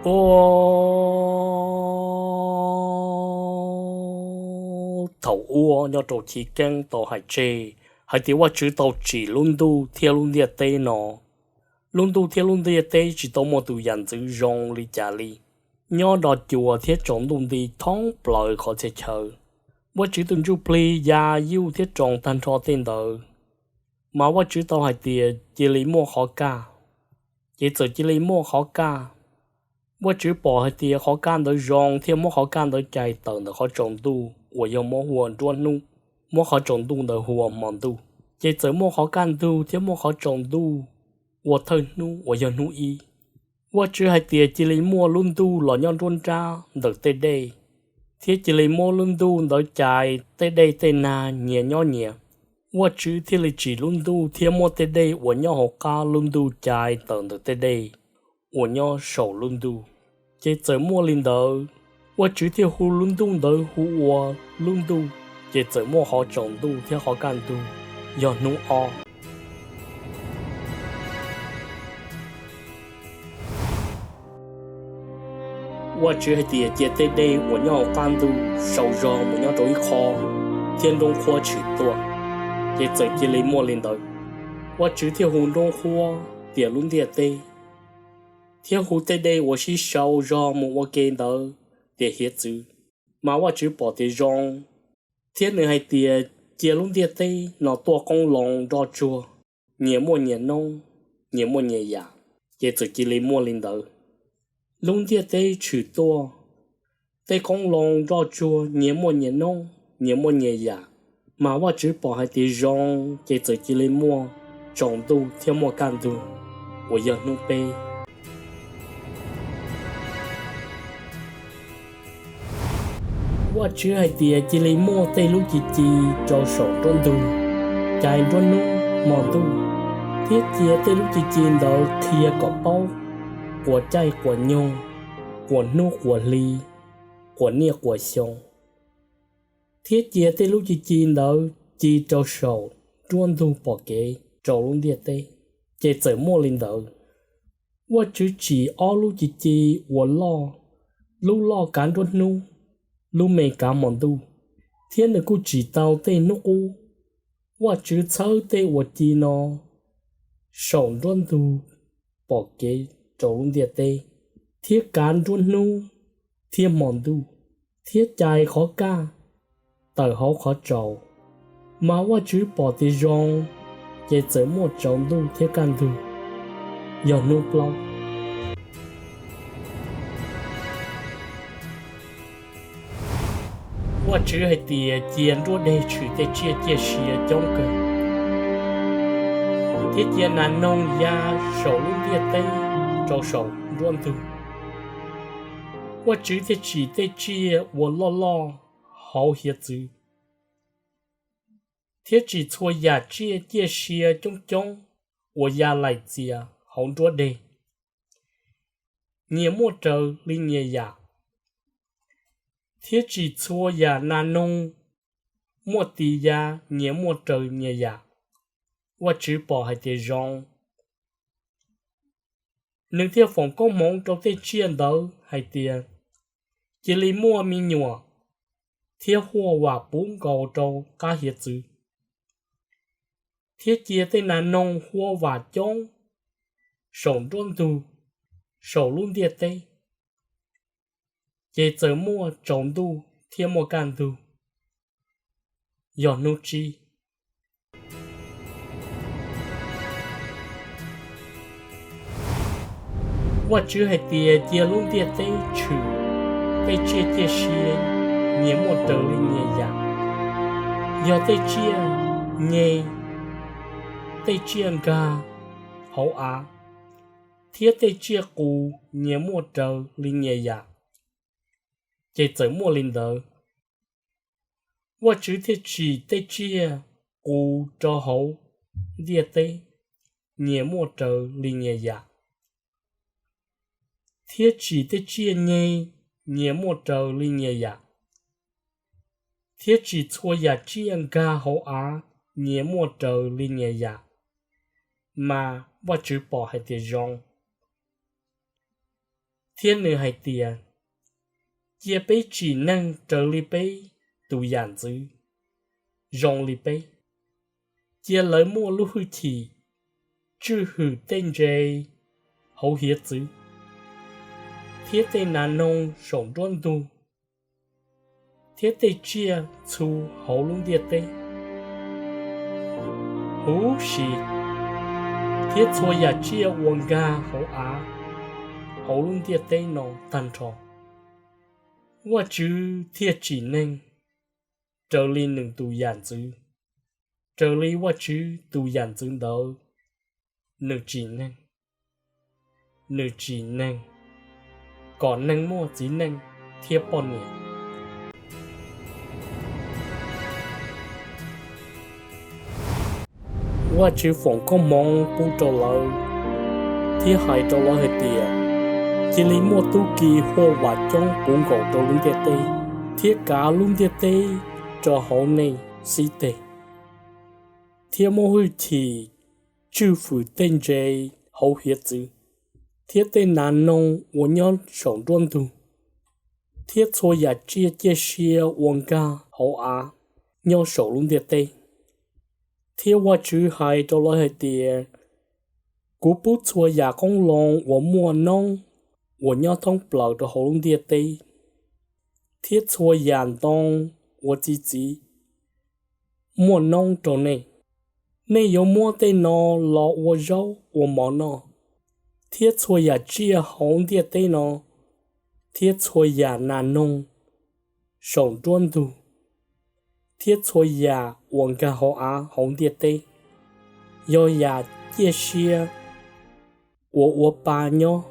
Puag thaum ub nyob rau chiv keeb tau hais tseg hais tias Vajtswv tau tsim lub ntuj thiab lub ntiaj teb no. Lub ntuj thiab lub ntiaj teb tsis tau muaj tus yam ntxwv zoo li cas li, nyob do cua thiab tsaus ntuj nti thoob plaws qhov txhia chaw. Vajtswv tus ntsuj plig ya yuj thiab roos tag nrho tej ntawd. Mas Vajtswv tau hais tias, Cia li muaj qhov kaj. Ces txawm cia li muaj qhov kaj. Vajtswv pom hais tias qhov kaj ntawd zoo thiaj muab qhov kaj ntawd cais tawm ntawm qhov tsaus ntuj uas yog muab hu ua nruab hnub, muab qhov tsaus ntuj ntawd hu ua hmo ntuj. Ces txawm muaj qhov kaj ntug thiab muaj qhov tsaus ntuj ua thawj hnub uas yog hnub ib. Vajtswv hais tias, Cia li muaj lub ntuj los nyob nruab nrab ntawm tej dej, thiab cia li muab lub ntuj ntawd cais tej dej tej nag nyias nyob nyias. Vajtswv thiaj li tsim lub ntuj thiab muab tej dej uas nyob hauv qab lub ntuj cais tawm ntawm tej dej uas nyob saum lub ntuj. Ces txawm muaj li ntawd. Vajtswv thiaj hu lub ntuj ntawd hu ua lub ntuj. Ces txawm muaj qhov tsaus ntuj thiab qhov kaj ntug, yog hnub ob. Vajtswv hais tias, Cia tej dej uas nyob hauv qab ntuj sau zog mus nyob rau ib qho, thiab nroob qhuab tshwm tuaj. Ces txawm cia li muaj li ntawd. Vajtswv thiaj hu nroob qhuab tias lub ntiaj teb, thiab hu tej dej uas sib sau zog mus ua ke ntawd tias hiav txwv. Mas Vajtswv pom tias zoo, thiab nws hais tias, Cia lub ntiaj teb no tuaj qoob loo nroj tsuag, nyias muaj nyias noob, nyias muaj nyias yam. Ces txawm cia li muaj li ntawd. Lub ntiaj teb tshwm tuaj, tej qoob loo nroj tsuag nyias muaj nyias noob, nyias muaj nyias yam. Mas Vajtswv pom hais tias zoo, ces txawm cia li muaj tsaus ntuj thiab muaj kaj ntug, uas yog hnub peb. Vajtswv hais tias, Cia li muaj tej lub ci ci rau saum nruab ntug, cais nruab hnub hmo ntuj, thiab cia tej lub ci ci ntawd qhia kom paub quas caij quas nyoog, quas hnub quas hli, quas niaj quas xyoo. Thiab cia tej lub ci ci ntawd ci rau saum nruab ntug pom kev rau lub ntiaj teb. Ces txawm muaj li ntawd. Vajtswv tsim ob lub ci ci uas loj, lub loj kav nruab hnub, lub me kav hmo ntuj, thiab nws kuj tsim tau tej hnub qub. Vajtswv txhawb tej uas ci no saum nruab ntug pom kev rau lub ntiaj teb, thiab kav nruab hnub thiab hmo ntuj, thiab cais qhov kaj tawm hauv qhov tsaus. Mas Vajtswv pom tias zoo, ces txawm muaj tsaus ntuj thiab kaj ntug, yog hnub plaub. Vajtswv hais tias, Cia nruab deg tshwm tej tsiaj ciaj sia coob kawg, thiab cia nas noog ya saum lub ntiaj teb rau saum nruab ntug. Vajtswv thiaj tsim tej tsiaj uas loj loj hauv hiav txwv, thiab tsim txhua yam tsiaj ciaj sia coob coob uas ya laim txias hauv nruab deg, nyias muaj raws li nyias yam, thiab tsim txhua yam nas noog muaj tis ya nyias muaj raws nyias yam. Vajtswv pom hais tias zoo. Nws thiaj foom koob hmoov rau tej tsiaj ntawd hais tias, Cia li muaj me nyuam thiab huaj vam puv nkaus rau qab hiav txwv, thiab cia tej nas noog huaj vam coob saum nruab ntug, saum lub ntiaj teb. Ces txawm muaj tsaus ntuj thiab muaj kaj ntug, yog hnub tsib. Vajtswv hais tias, Cia lub ntiaj teb tshwm tej tsiaj ciaj sia nyias muaj raws li nyias yam, yog tej tsiaj nyeg, tej tsiaj nkag hauv av, thiab tej tsiaj qus nyias muaj raws li nyias yam. Ces txawm muaj li ntawd. Vajtswv thiaj tsim tej tsiaj qus rau hauv ntiaj teb nyias muaj raws li nyias yam, thiab tsim tej tsiaj nyeg nyias muaj raws li nyias yam, thiab tsim txhua yam tsiaj nkag hauv av nyias muaj raws li nyias yam. Mas Vajtswv pom hais tias zoo. Thiab nws hais tias, Cia peb tsim neeg raws li peb tus yam ntxwv, zoo li peb. Cia lawv muaj lub hwj chim tswj hwm tej ntses hauv hiav txwv, thiab tej nas noog saum nruab ntug, thiab tej tsiaj txhu hauv lub ntiaj teb. Huv si, thiab txhua yam tsiaj uas nkag hauv av hauv lub ntiaj teb no tag nrho. Vajtswv thiaj tsim neeg raws li nws tus yam ntxwv, raws li Vajtswv tus yam ntxwv ntawd nws tsim neeg. Nws tsim neeg kom neeg muaj txiv neej thiab poj niam. Vajtswv foom koob hmoov pub rau lawv, thiab hais rau lawv hais tias, Cia li muaj tub ki huaj vam coob puv nkaus rau lub ntiaj teb, thiab kav lub ntiaj teb rau hauv nej xib teg, thiab muaj hwj chim tswj hwm tej ntses hauv hiav txwv, thiab tej nas noog uas nyob saum nruab ntug, thiab txhua yam tsiaj ciaj sia uas nkag hauv av nyob saum lub ntiaj teb. Thiab Vajtswv hais rau lawv hais tias, Kuv pub txhua yam qoob loo uas muaj noob uas nyob thoob plaws rau hauv lub ntiaj teb, thiab txhua yam ntoo uas txi txiv muaj noob rau nej. Nej yuav muab tej no los ua zaub ua mov noj. Thiab txhua yam tsiaj hauv ntiaj teb no, thiab txhua yam nas noog saum nruab ntug, thiab txhua yam uas nkag hauv av hauv ntiaj teb, yog yam ciaj sia uas ua pa nyob.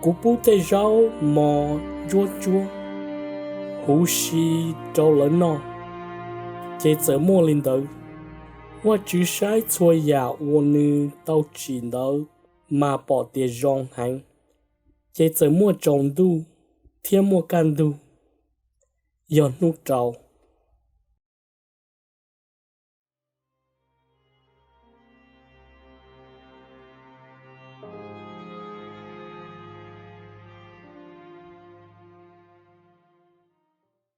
Kuv pub tej zaub mov ntsuab ntsuab huv si rau lawv noj. Ces txawm muaj li ntawd. Vajtswv saib txhua yam uas nws tau tsim ntawd mas pom tias zoo heev. Ces txawm muaj tsaus ntuj thiab muaj kaj ntug, yog hnub rau.